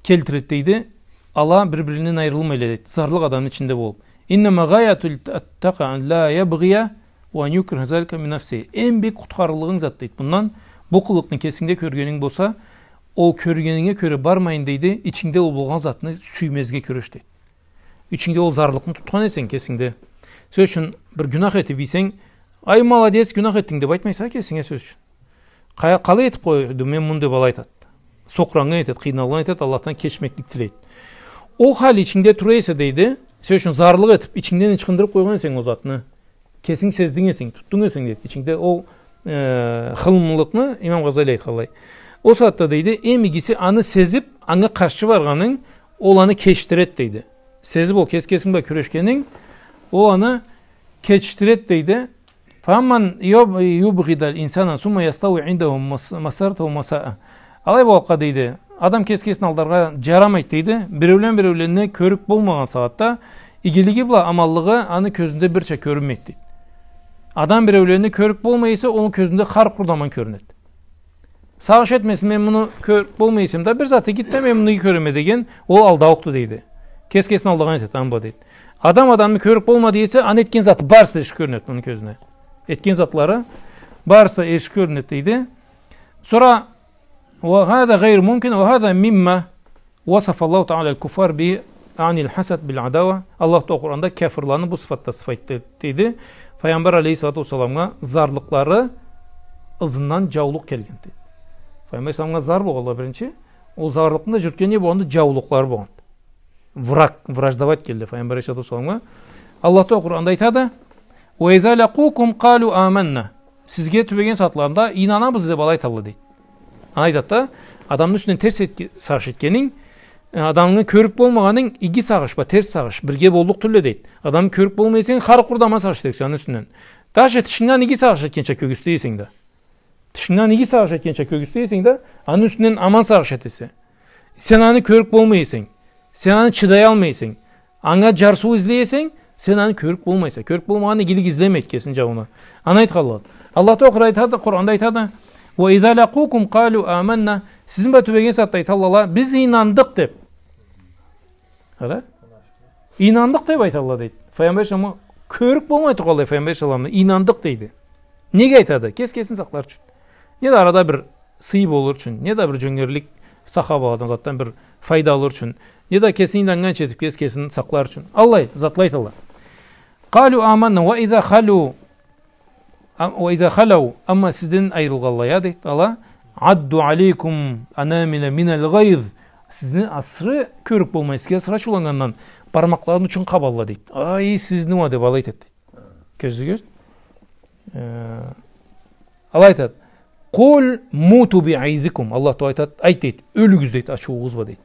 келтиреди, дейди. Ала бир-биринден айырылмайла, дейди. Зарлыкъ адамны ичинде болуб. «Иннама гъаятуль ат-такъа ан ла ябгъия ва ан юкрихха залика мин нафсихи». Эм бек къутхарырлыгъынг зат, дейди. Бундан, бу къылыкъны кесингде кёргенинг болса, ол кёргенинге кёре бармайын, дейди, ичингде ол болгъан затны сюймезге кюреш, дейди. Ичингде ол зарлыкъны тутхан эсенг кесингде. Сёз ючюн, бир гюнах этиб ийсенг, «Ай, молодец, гюнах этдинг», деб айтмайса кесинге, сёз ючюн. «Къа-, къалай этиб къойдум мен муну?» деб алай айтады. Сокъуранган этеди, къыйналгъан этеди, Аллахдан кечмеклик тилейди. Ол хал ичингде тура эсе, дейди, сёз ючюн, зарлыкъ этиб, ичингден ычхындырыб къойгъан эсенг ол затны. Кесинг сездинг эсенг, тутдунг эсенг, дейди. Ичингде ол, э, хылымылыкъны Имам Гъазали айтханлай. Ол сагъатда, дейди, эм игиси аны сезиб, анга къаршы баргъанынг, ол аны кечдиреди, дейди. Сезиб ол кес-, кесинг бла кюрешгенинг, ол аны кечдиреди, дейди. «Фаман юб-, юбгъидаль инсана сумма ястауи индаху мас-, масарратуху масаа». Алай болгъанлыкъгъа, дейди, адам кес-кесин алдаргъа джарамайды, дейди. Биреулен биреуленни кёрюб болмагъан сагъатда игилиги бла аманлыгъы аны кёзюнде бирча кёрюнмейди, дейди. Адам биреуленни кёрюб болмай эсе, ону кёзюнде хар къуру да аман кёрюнеди. Сагъыш этмесин, мен муну кёрюб болмай эсем да, бир зат игиди да, мен муну иги кёреме деген, ол алдаукъду, дейди. Кес-кесин алдагъан этеди, аны бла, дейди. Адам адамны кёрюб болмады эсе, аны этген заты барысы да эрши кёрюнеди муну кёзюне. Этген затлары барысы да эрши кёрюнеди, дейди. Сора «Ва хаза гъайру мумкин, ва хаза мимма васафа Аллаху таала аль-куффар би аниль хасад биль адава». Аллах Таала Къуранда кяфырланы бу сыфатда сыфайт-, дейди. Файгъамбар алейхиссалату уассаламгъа зарлыкълары ызындан джаулукъ келген, дейди. Файгъамбар алейхиссаламгъа зар болгъанла биринчи, ол зарлыкъны да джюрютген не болгъанды? Джаулукълары болгъанды. Враг, враждовать келди Файгъамбар алейхиссалату уассаламгъа. Аллах Таала Къуранда айтады: «Ва иза лакъукум къалу аманна». Сизге тюбеген сагъатларында «Ийнанабыз» деб алай айталла, дейди. Айтады да, адамны юсюнден терс этге-, сагъыш этгенинг, э, адамны кёрюб болмагъанынг, иги сагъыш бла терс сагъыш бирге боллукъ тюлле, дейди. Адамны кёрюб болмай эсенг, хар къуру да аман сагъыш этериксе аны юсюнден. Даже тышынгдан иги сагъыш этгенча кёргюзтей эсенг да. Тышынгдан иги сагъыш этгенча кёргюзтей эсенг да, аны юсюнден аман сагъыш этесе. Сен аны кёрюб болмай эсенг, сен аны чыдаялмай эсенг, анга джарсыу излей эсенг, сен аны кёрюб болмайса. Кёрюб болмагъан игилик излемейди кесини джаууна. Аны айтханла. Аллах Таала Къуранда айтады, Къуранда айтады: «Ва иза лакъукум къалу аманна». Сизни бла тюбеген сагъатда айталла, «Биз ийнандыкъ» деб. Къара. «Ийнандыкъ» деб айталла, дейди. Файгъамбар алейхиссаламны кёрюб болмай тургъанлай, Файгъамбар алейхиссаламны «Ийнандыкъ» дейди. Неге айтады? Кес-кесин сакълар ючюн. Не да арада бир сый болур ючюн, не да бир джёнгерлик, сахабаладан затдан бир файда алыр ючюн, не да кеси ийнаннганча этиб кес-кесин сакълар ючюн. Аллай затла айталла. «Къалу аманна ва иза халу». Ам-, «Ва иза халау», амма сизден айырылгъанлай, дейди, ала, «адду алейкум анамила миналь гъайз». Сизни асыры кёрюб болмай, сизге асыры ачыуланнгандан бармакъларыны учун къабалла, дейди. «Ай, сизни уа», деб алай айтады, дейди. Кёрдюгюз? Э, алай айтады. «Къул муту би гъайзикум». Аллах Таала айтады, айт, дейди, ёлюгюз, дейди, ачыуугъуз бла, дейди.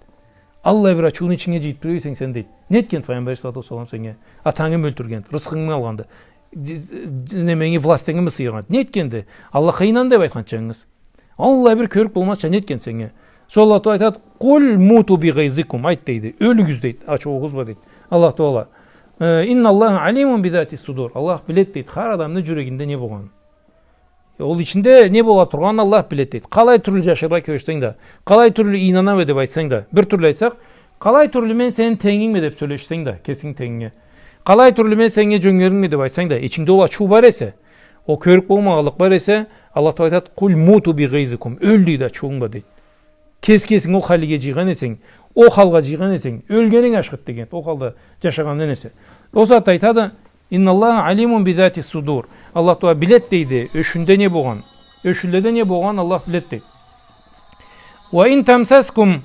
Аллай бир ачыуну ичинге джыйыб тура эсенг сен, дейди. Не этген Файгъамбар алейхиссалату уассалам сеннге? Атангы ёлтюрген, рысхынгы алгъанды. Дж-, дж-, неменги, властынгымы сыйыргъан? Не этгенди? Аллахха ийнан деб айтханча, джангыз. Аллай бир кёрюб болмазча не этген сеннге? Сора Аллах Таала айтады: «Къул муту би гъайзикум». Айт, дейди. Ёлюгюз, дейди. Ачыуугъуз бла, дейди. Аллах Таала. Э, «Инналлаха алимун би затис судур». Аллах биледи, дейди, хар адамны джюрегинде не болгъанын. Ол ичинде не бола тургъанын Аллах биледи, дейди. Къалай тюрлю джашаргъа кюрешсенг да, къалай тюрлю «ийнанама» деб айтсанг да, бир тюрлю айтсакъ, къалай тюрлю «мен сени тенгингме» деб сёлешсенг да, кесинги тенгинге, къалай тюрлю «мен сеннге джёнгеримме» деб айтсанг да, ичингде ол ачыу бар эсе, ол кёрюб болмагъанлыкъ бар эсе, Аллах Таала айтады: «Къул муту би гъайзикум». Ёл, дейди, ачыуунг бла, дейди. Кес-кесинги ол халиге джыйгъан эсенг, ол халгъа джыйгъан эсенг, ёлгенинг ашхыды деген, ол халда джашагъандан эсе. Ол сагъатда айтады: «Инналлаха алимун би затис судур». Аллах Таала биледи, дейди, ёшюнде не болгъан. Ёшюнледе не болгъан Аллах биледи, дейди. «Ва ин тамсаскум».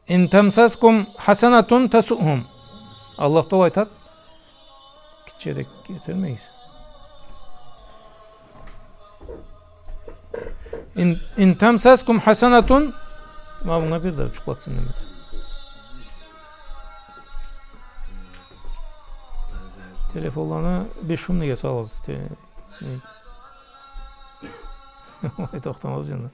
«Ин тамсаскум хасанатун тасуъхум». Аллах Таала айтады. Гитчерек кетермегиз. إن، إن تمسسكم حسنة. Ма мынга бир да джукълатсын, неме. Телефонланы бесшумныйге салыгъыз. Те-, не? Ай, тохтагъыз, джанлар.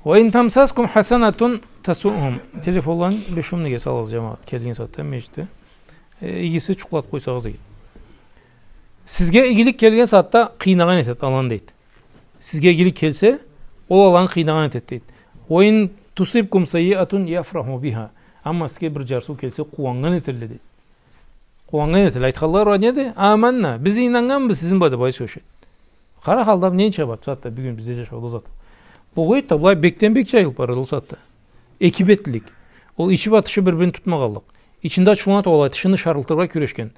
وإن تمسسكم حسنة تسؤهم. Телефонланы бесшумныйге салыгъыз, джамагъат, келген сагъатда межгитде. Э, игиси джукълатыб къойсагъыз иги. Сизге игилик келген сагъатда къыйнагъан этед, аланы, дейди. Сизге игилик келсе, ол аланы къыйнагъан этед, дейди. وإن تصبكم سيئة يفرحوا بها. Амма сизге бир джарсыу келсе, къууаннган этелле, дейди. Къууаннган этелле. Айтханла уа неди? آمنا. Биз ийнаннганбыз сизни бла деб, алай сёлешед. Къара халда ненча бар бусагъатда, бюгюн бизде джашауда ол зат. Бу къойду да, былай бекден бек джайылыб барады ол сагъатда. Эки бетлилик. Ол ичи бла тышы бир-бирин тутмагъанлыкъ. Ичинде ачыулана тургъанлай, тышыны шарылтыргъа кюрешген.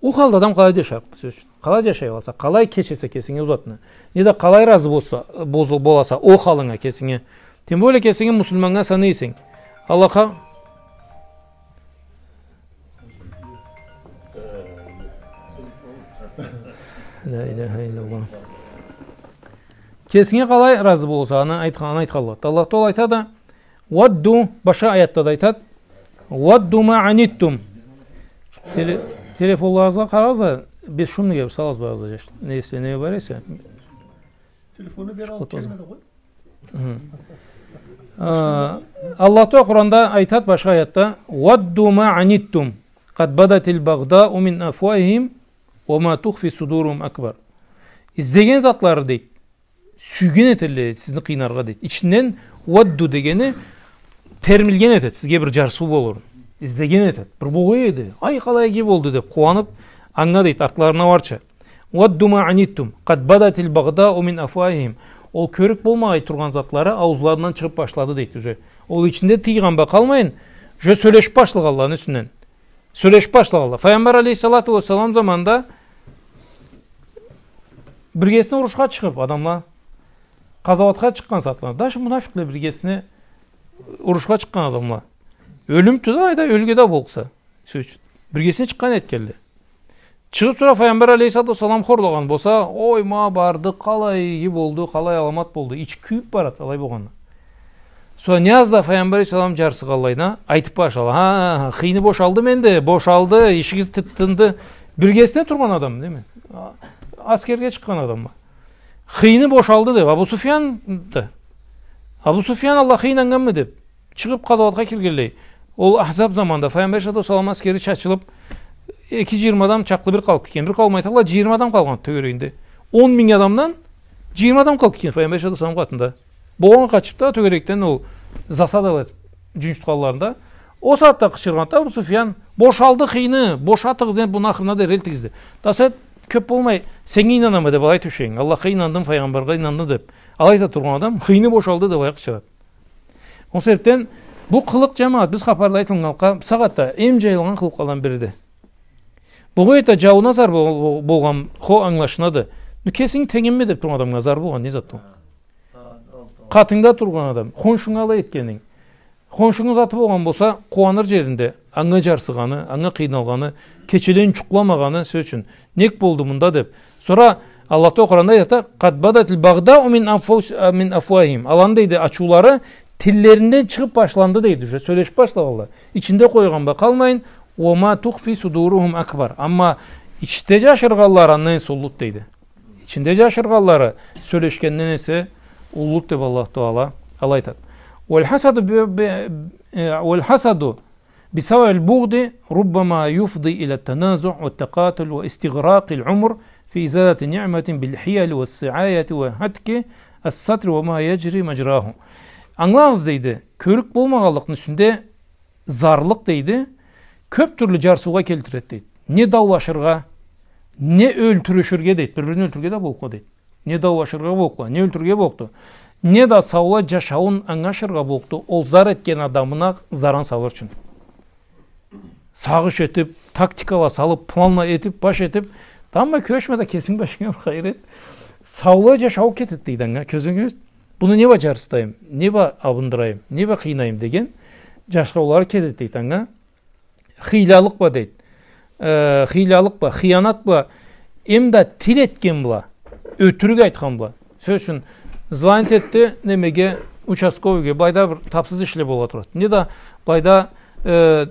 Ол халда адам къалай джашарыкъды, сёз ючюн? Къалай джашай аласа, къалай кечесе кесинге ол затны? Неда къалай разы болса, бозул-, боласа ол халынга кесинге? Тем более кесинги муслиманнга санай эсенг. Аллахха Ля иляха илляллах. Кесинге къалай разы болса, аны айтхан, аны айтханла. Аллах Тааля айтады, ودوا, башха аятда да айтады, ودوا ما عنتم. Теле-, телефонларыгъызгъа къарагъыз да, бесшумныйге салыгъыз барыгъыз да, джаш-, не эсе, не бар эсе. Телефонну бери алыб келмеди къой. Хы. А, Аллах Тааля Къуранда айтады башха аятда, ودوا ما عنتم قد بدت البغضاء من أفواههم وما تخفي صدورهم أكبر. Излеген затлары, дейди, сюйген этелле, дейди, сизни къыйнаргъа, дейди. Ичинден ودوا дегени термилген этед, сизге бир джарсыу болурун. Излеген этед. Бир богъай эди. Ай, къалай иги болду деб, къууаныб, анга, дейди, артларына барча. ودوا ما عنتم قد بدت البغضاء من أفواههم. Ол кёрюб болмай тургъан затлары ауузларындан чыгъыб башлады, дейди, уже. Ол ичинде тыйгъан бла къалмайын, уже сёлешиб башлагъанланы юсюнден. Сёлешиб башлагъанла. Файгъамбар алейхиссалату уассалам заманында биргесине урушха чыгъыб адамла, къазауатха чыкъгъан сагъатларында, даже мунафикъле биргесине урушха чыкъгъан адамла. Ёлюмдю да, айда ёлюрге да болса. Сёз ючюн. Биргесине чыкъгъан этгенле. Чыгъыб сора Файгъамбар алейхиссалату уассалам хорлагъан болса, ой, ма барды, къалай иги болду, къалай аламат болду. Ичи кюйюб барад, алай болгъанда. Сора не аз да Файгъамбар алейхиссалам джарсыгъанлайына айтыб башлады. Ха, ха, ха, хыйны бошалды менде, бошалды, ишигиз тыт-, тынды. Биргесине тургъан адам, дейми? А-, аскерге чыкъгъан адам. Хыйны бошалды деб, Абу Суфьян да. Абу Суфьян Аллахха ийнаннганмы деб, чыгъыб къазауатха киргенлей. Ол Ахзаб заманда Файгъамбар алейхиссалату уассалам аскери чачылыб, эки джыйырма адам чакълы бир къалыб кетген. Бир къауум айталла, джыйырма адам къалгъан тёгерегинде. Он минг адамдан джыйырма адам къалыб кетген Файгъамбар алейхиссалату уассалам къатында. Болгъан къачыб да тёгерекден ол засадала этиб, джунчутханларында. Ол сагъатда къычыргъанды Абу Суфьян, бошалды хыйны, бошатыгъыз энди муну ахырына дери элтигиз деб. Да сен кёб болмай, сеннге ийнанама деб алай тюшеген. Аллахха ийнандым, файгъамбаргъа ийнандым деб алай айта тургъан адам, хыйны бошалды деб алай къычырады. Ол себебден бу къылыкъ, джамагъат, биз хапарда айтылгъанлыкъгъа, бусагъатда эм джайылгъан къылыкълардан бириди. Бу къойда джаууна зар бол-, бол-, болгъан хо ангылашылады. Ну, кесинги тенгинг деб тургъан адамгъа зар болгъан не зат ол? Къатынгда тургъан адам, хоншунга алай этгенинг. Хоншунгу заты болгъан болса, къууаныр джеринде, анга джарсыгъаны, анга къыйналгъаны, кечелейин джукъламагъаны, сёз ючюн, нек болду мында деб. Сора Аллах Тааля Къуранда айтады, قد بدت البغضاء من أفو-، من أفواههم. Аланы, дейди, ачыулары тиллеринден чыгъыб башланды, дейди, уже сёлешиб башлагъанла. Ичинде къойгъан бла къалмайын, وما تخفي صدورهم أكبر. Амма ичде джашыргъанлары андан эсе уллуду, дейди. Ичинде джашыргъанлары сёлешгенден эсе уллуду деб Аллах Тааля алай айтады. والحسد ب-، ب-، э, والحسد بسبب البغض ربما يفضي إلى التنازع والتقاتل واستغراق العمر في إزالة نعمة بالحيل والسعاية وهتك الستر وما يجري مجراه. Ангылагъыз, дейди, кёрюк болмагъанлыкъны юсюнде зарлыкъ, дейди, кёб тюрлю джарсыугъа келтиреди, дейди. Не даулашыргъа, не ёлтюрюшюрге, дейди. Бир-бирин ёлтюрюрге да боллукъду, дейди. Не даулашыргъа боллукъду, не ёлтюрюрге боллукъду. Не да саулай джашауун анга ашыргъа боллукъду. Ол зар этген адамына заран салыр ючюн. Сагъыш этиб, тактикала салыб, планла этиб, баш этиб, тамбла кюрешме да, кесинг башынга бир хайыр эт. Саулай джашау кетеди, дейди, анга. Кёзюнг кёрсюн. Муну не бла джарсытайым, не бла абындырайым, не бла къыйнайым деген джашаулары кетеди, дейди, анга. Хыйлалыкъ бла, дейди. Э, хыйлалыкъ бла, хыянат бла, эм да тил этген бла, ётюрюк айтхан бла. Сёз ючюн, Звонить этди, немеге, участковыйге, былайда бир тапсыз ишле бола турады. Не да былайда, э,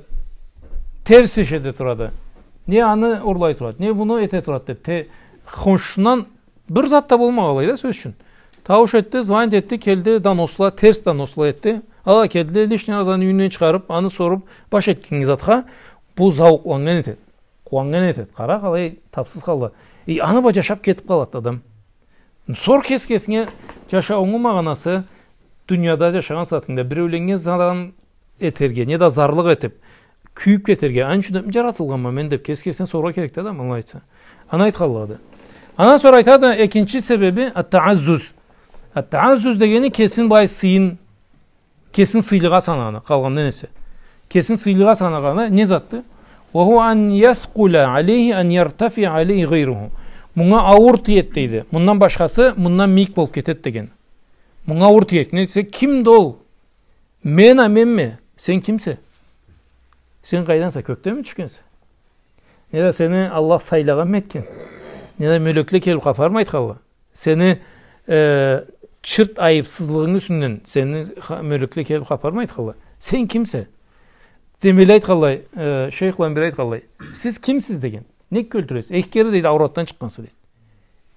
терс иш эте турады. Не аны урлай турады, не муну эте турады деп. Те-, хоншусундан бир зат да болмагъанлай да, сёз ючюн. Таууш этди, звонить этди, келди, доносла, терс доносла этди. Ала келди, лишний разаны юйюнден чыгъарып, аны соруп, баш этгенинги затха, бу зауукъланнган этеди. Къууаннган этеди. Къара, къалай тапсыз халда. Э, аны бла джашап кетип къалады адам. Сор кес-кесинге джашауунгу магъанасы, дунияда джашагъан сагъатынгда биреуленнге заран этерге, не да зарлыкъ этип, кюйюп кетерге, аны ючюн да джаратылгъанма мен деп кес-кесине сорургъа керекди адам, алай айтса. Аны айтханлыгъыды. Андан сора айтады, экинчи себеби, ат-тааззуз. Ат-тааззуз дегени кесин былай сыйын, кесин сыйлыгъа санагъаны, къалгъандан эсе. Кесин сыйлыгъа санагъаны не затды? Ва хува ан яскъула алейхи ан яртафиа алейхи гъайруху. Мунга ауур тиеди, дейди. Мындан башхасы мындан мийик болуп кетеди деген. Мунга ауур тиеди. Не десе, кимди ол? Мен а менме. Сен кимсе? Сен къайданса, кёкденми тюшгенсе? Не да сени Аллах сайлагъанмы этген? Не да мёлекле келип хапармы айтханла? Сени, э, чырт айыпсызлыгъынгы юсюнден сени ха-, мёлекле келип хапармы айтханла? Сен кимсе? Демели айтханлай, э, шейхла бир айтханлай. Сиз кимсиз деген. Нек кёлтюресиз? Эки кере, дейди, ауратдан чыкъгъанса, дейди.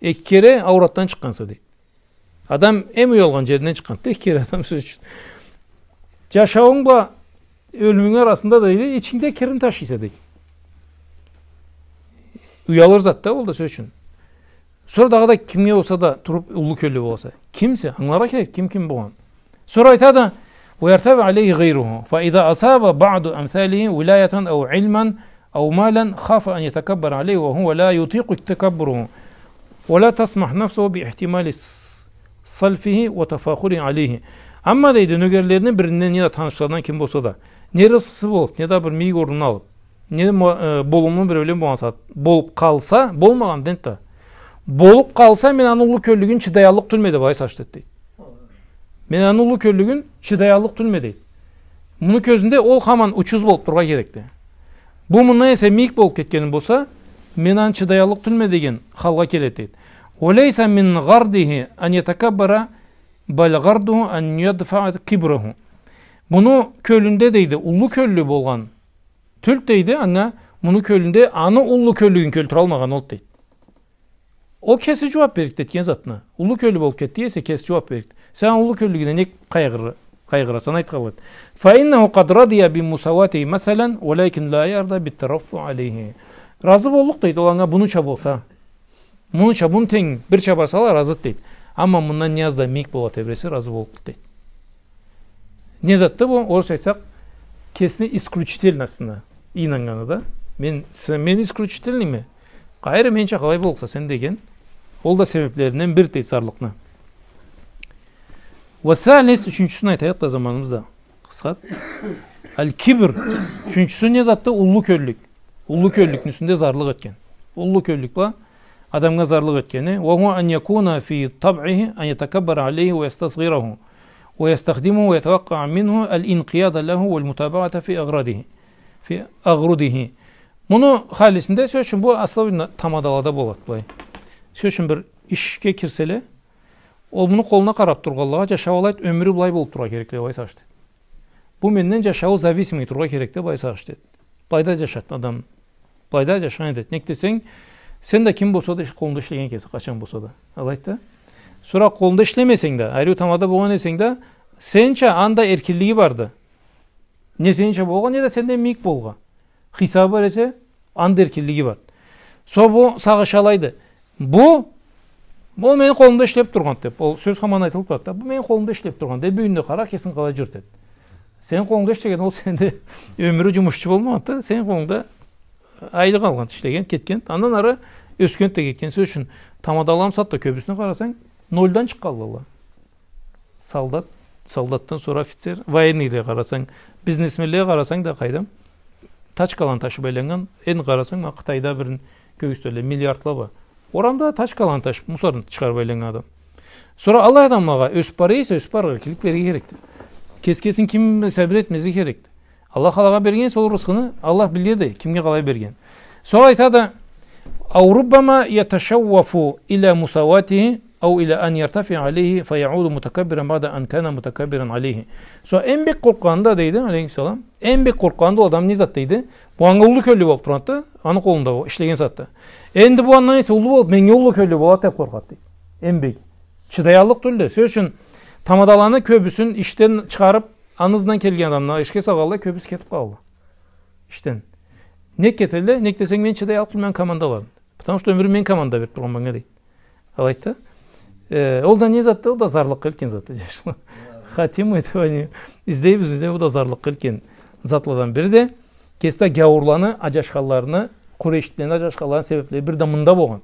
Эки кере ауратдан чыкъгъанса, дейди. Адам эм уялгъан джеринден чыкъгъанды, эки кере адам, сёз ючюн. Джашауунг бла ёлюмюнг арасында, дейди, ичингде кирни ташыйса, дейди. Уялыр зат да ол да, сёз ючюн. Сора дагъыда кимге болса да туруп уллу кёллю боласа. Кимсе, ангыларгъа керек, ким ким болгъан. Сора айтады, ва яртафиа алейхи гъайруху. Фа иза асаба баъду амсалихи вилаятан ау илман ау малан хафа ан ятакаббара алейхи ва хува ла ютикъу такаббуруху. Ва ла тасмах нафсуху би ихтимали с-, салфихи ва тафахури алейхи. Амма, дейди, нёгерлерини биринден, не да танышларындан ким болса да, не рысхысы болуп, не да бир мийик орнун алып, не мо-, э, болумлу биреулен болгъан сагъат болуп къалса, болмагъан дент да. Болуп къалса, мен аны уллу кёллюгюн чыдаяллыкъ тюлме деп, алай сагъыш этеди, дейди. Мен аны уллу кёллюгюн чыдаяллыкъ тюлме, дейди. Муну кёзюнде ол хаман учуз болуп турургъа керекди. Бу мындан эсе мийик болуп кетгени болса, мен аны чыдаяллыкъ тюлме деген халгъа келеди, дейди. Ва лейса мин гъардихи ан ятакаббара, бал гъардуху ан ядфаа кибраху. Муну кёлюнде, дейди, уллу кёллю болгъан тюлдю, дейди, анга муну кёлюнде аны уллу кёллюгюн кёлтюралмагъан олду, дейди. Ол кеси джууап берликди этген затына. Уллу кёллю болуп кетди эсе, кеси джууап берликди. Сен уллу кёллюгюне нек къайгъыр-, къайгъыраса, айтханлай. Фа иннаху къад радия би мусаватихи масалан, валакин ла ярда би тараффу алейхи. Разы боллукъ, дейди, ол анга мунуча болса. Мунуча, муну тенг бирча барса да разыды, дейди. Амма мындан не аз да мийик бола тебресе, разы боллукъ, дейди. Не затды бу? Орусча айтсакъ, кесини исключительностуна ийнаннганы да. Мен, с-, мен исключительныйме. Къайры менча къалай боллукъса сен деген. Ол да себеплеринден бир, дейди, зарлыкъны. Ва салис, ючюнчюсюн айтайыкъ да, заманыбыз да къысхады. Аль-кибр. Ючюнчюсю не затды? Уллу кёллюк. Уллу кёллюкню юсюнде зарлыкъ этген. Уллу кёллюк бла адамгъа зарлыкъ этгени. Ва хува ан якуна фи табъихи ан ятакаббара алейхи ва ястасгъираху. Ва ястахдимуху ва ятавакъкъа минху аль-инкъияда лаху валь-мутабаата фи агърадихи. Фи агърудихи. Муну халисинде, сёз ючюн, бу особенно тамадалада болады былай. Сёз ючюн, бир ишге кирселе, ол муну къолуна къарап тургъанлагъа, джашап алайды, ёмюрю былай болуп турургъа керекди, алай сагъыш этеди. Бу менден джашауу зависимый турургъа керекди, былай сагъыш этеди. Былайда джашады адам. Былайда джашагъан этеди. Нек десенг, сен да ким болса да, иш-, къолунгда ишлеген кеси, къачан болса да. Алайды да. Сора къолунгда ишлемесенг да, ариу тамада болгъан эсенг да, сенча анда эркинлиги барды. Не сенча болгъа, не да сенден мийик болгъа. Хисабы бар эсе, анда эркинлиги бар. Сора бу сагъышалайды. Бу, бу мени къолумда ишлеп тургъан деп. Ол сёз хаман айтылып турады да. Бу мени къолумда ишлеп тургъан деп. Бюгюн да къара, кесин къалай джюрютеди. Сени къолунгда ишлеген, ол сенде ёмюрю джумушчу болмагъанды да. Сени къолунгда айлыкъ алгъан, ишлеген, кетген. Андан ары ёсген да кетген. Сёз ючюн, тамадала бусагъатда кёбюсюне къарасанг, нольдан чыкъгъанла. Солдат, солдатдан сора офицер, военныйлеге къарасанг, бизнесменлеге къарасанг да, къайдам, тачкаланы ташып айланнган, энди къарасанг, ма, Къытайда бирин кёргюзтелле, миллиардла бла. Орамда тачкаланы ташып, мусорну чыгъарып айланнган адам. Сора аллай адамлагъа ёсюп бара эсе, ёсюп барыргъа эркинлик берирге керекди. Кес-кесин ким сабир этмезге керекди. Аллах алагъа берген эсе ол рысхыны, Аллах биледи, кимге къалай берген. Сора айтады, ау руббама яташауафу иля мусауатихи أو إلى أن يرتفع عليه فيعود متكبرا بعد أن كان متكبرا عليه. Сора эм бек къоркъгъаны да, дейди, алейхиссалам, эм бек къоркъгъаны да ол адам не зат, дейди? Бу анга уллу кёллю болуб турады да, аны къолунда ол ишлеген сагъатда. Энди бу андан эсе уллу болуб, меннге уллу кёллю болады деб къоркъады, дейди. Эм бек. Чыдаяллыкъ тюлдю. Сёз ючюн, тамадаланы кёбюсюн ишден чыгъарыб, аны ызындан келген адамны ишге салгъанлай, кёбюсю кетиб къалды ишден. Нек кетелле? Нек десенг, мен чыдаяллыкъ тюлме командаларын. Потому что ёмюрюм мен команда бериб тургъанма анга, дейди. Алайды да. Э, ол да не затды? Ол да зарлыкъгъа элтген затды, джашла. Хотим мы этого, не излейбиз, излейбиз, ол да зарлыкъгъа элтген затладан бириди. Кеси да гяуурланы аджашханларыны, къурейшлилени аджашханларыны себеблери бири да мында болгъан.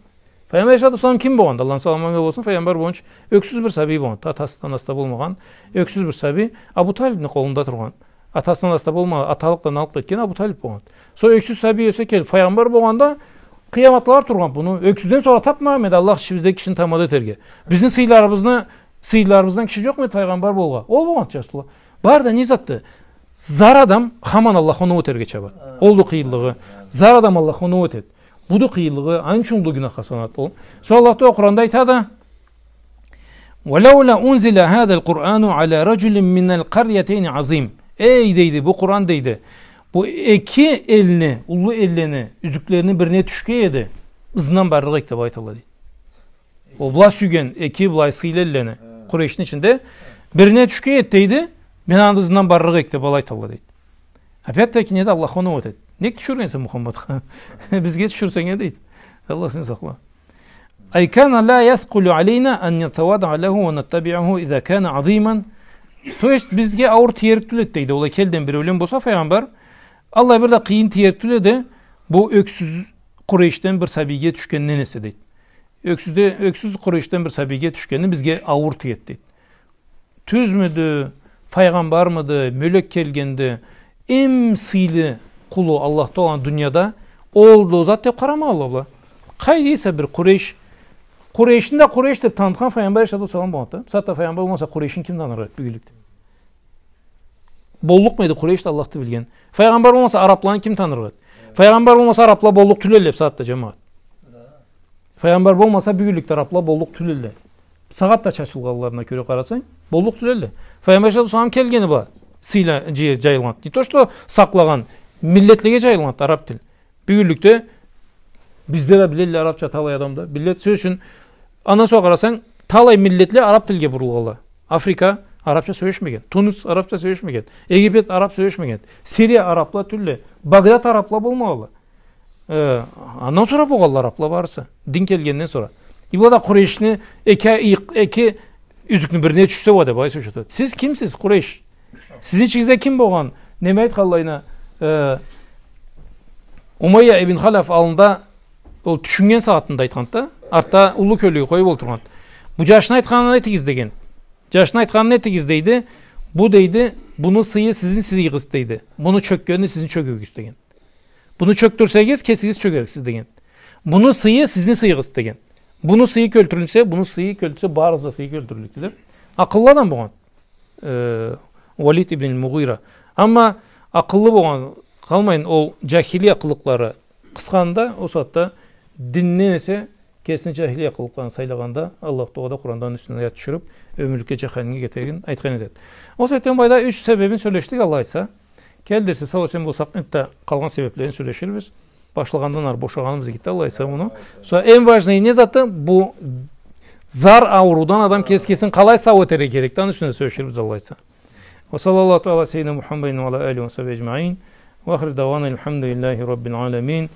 Файгъамбар алейхиссалату уассалам ким болгъанды? Аллахны саламы анга болсун. Файгъамбар болгъунчу ёксюз бир сабий болгъанды. Атасы да, анасы да болмагъан ёксюз бир сабий. Абу Талибни къолунда тургъан. Атасы да, анасы да болмагъан, аталыкъ да, аналыкъ да этген Абу Талиб болгъанды. Сора ёксюз сабий ёсе келиб, файгъамбар болгъанда, къыяматла тургъан. Буну ёксюзден сора табмагъан эди Аллах ичибиздеги кишини тамада этерге. Бизни сыйларыбызны, сыйларыбыздан киши джокъму эди файгъамбар болгъа? Ол болгъанды, джашла. Бары да не затды? Зар адам хаман Аллахха оноу этерге чабады. Олду къыйынлыгъы. Зар адам Аллахха оноу этеди. Буду къыйынлыгъы, аны ючюн уллу гюнахха саналады ол. Сора Аллах Тагъала Къуранда айтады: ولولا أنزل هذا القرآن على رجل من القريتين عظيم. Эй, дейди, бу Къуран, дейди, бу эки элни, уллу эллени юсюклерини бирине тюшген эди, ызындан барырыкъ эди деб айталла, дейди. Ол былай сюйген эки былай сыйлы эллени, Къурейшни ичинде бирине тюшген эди, дейди, мен аны ызындан барырыкъ эдим деб алай айталла, дейди. Опять-таки, неди, Аллахха оноу этеди. Нек тюшюргенсе Мухаммадха? Бизге тюшюрсенг эди, дейди. Аллах сени сакъла. أي كان لا يثقل علينا أن نتواضع له ونتبعه إذا كان عظيما. То есть, бизге ауур тиерик тюл эди, дейди. Ол эки элден биреулен болса, файгъамбар, аллай бир да къыйын тиерик тюл эди, бу ёксюз Къурейшден бир сабийге тюшгенден эсе, дейди. Ёксюзде-, ёксюз Къурейшден бир сабийге тюшгени бизге ауур тиеди, дейди. Тюзмюдю, файгъамбармыды, мёлек келгенди, эм сыйлы къулу Аллах Тагъаланы дунияда, ол да ол зат деб къарамагъанла была. Къайда эсе бир Къурейш, Къурейшни да Къурейш деб танытхан файгъамбар алейхиссалату уассалам болгъанды. Бусагъатда файгъамбар болмаса, Къурейшни ким танырыкъ эди бюгюнлюкде? Боллукъму эди Къурейшде Аллахды билген? Файгъамбар болмаса, арабланы ким танырыкъ эди? Файгъамбар болмаса, арабла боллукъ тюл элле бусагъатда, джамагъат. Файгъамбар болмаса, бюгюнлюкде арабла боллукъ тюл элле. Сагъатда чачылгъанларына кёре къарасанг, боллукъ тюл элле. Файгъамбар алейхиссалату уассалам келгени бла сыйла-, джай-, джайылгъанды. Не то что сакълагъан, миллетлеге джайылгъанды араб тил. Бюгюнлюкде бизде да билелле арабча талай адам да. Биле, сёз ючюн, андан сора къарасанг, талай миллетле араб тилге бурулгъанла. Африка арабча сёлешмеген. Тунис арабча сёлешмеген. Египет араб сёлешмеген. Сирия арабла тюлле. Багдад арабла болмагъанла. Э, андан сора болгъанла арабла барысы. Дин келгенден сора. И была да Къурейшни эки, эки юсюкню бирине тюшсе уа деб, ай, сюжетде. Сиз кимсиз, Къурейш? Сизни ичигизде ким болгъан? Неме айтханлайына, э, Умайя ибн Халаф аллында ол тюшюннген сагъатында айтханды да, артда уллу кёллюге къоюб олтургъанды. Бу джашны айтханын этигиз деген. Джашны айтханын этигиз, дейди. Бу, дейди, буну сыйы сизни сыйыгъыз, дейди. Буну чёкгени сизни чёгюгюз деген. Буну чёкдюрсегиз, кесигиз чёгериксиз деген. Буну сыйы сизни сыйыгъыз деген. Буну сыйы кёлтюрюлсе, буну сыйы кёлтюрюлсе, барыгъыз да сыйы кёлтюрюллюксюлер. Акъыллы адам болгъан, э, Валид ибн Мугъира. Амма акъыллы болгъан къалмайын, ол джахилия къылыкълары къысханда, ол сагъатда динден эсе кесини джахилия къылыкъларын сайлагъанда, Аллах Тагъала да Къуранда аны юсюнден аят тюшюрюб, ёмюрлюкге джаханимге кетеригин айтхан этеди. Ол себебден былайда юч себебин сёлешдик, Аллах айтса. Келир дарсда, сау-эсен болсакъ, энтда къалгъан себеблерин сёлеширбиз. Башлагъандан ары бошагъаныбыз эди, Аллах айтса, муну. Сора эм важный не заты? Бу зар аурудан адам кес-, кесин къалай сау этерге керекди, аны юсюнде сёлеширбиз, Аллах айтса. وصلى الله تعالى على سيدنا محمد وعلى آله وصحبه أجمعين. وآخر دعوانا الحمد لله رب العالمين.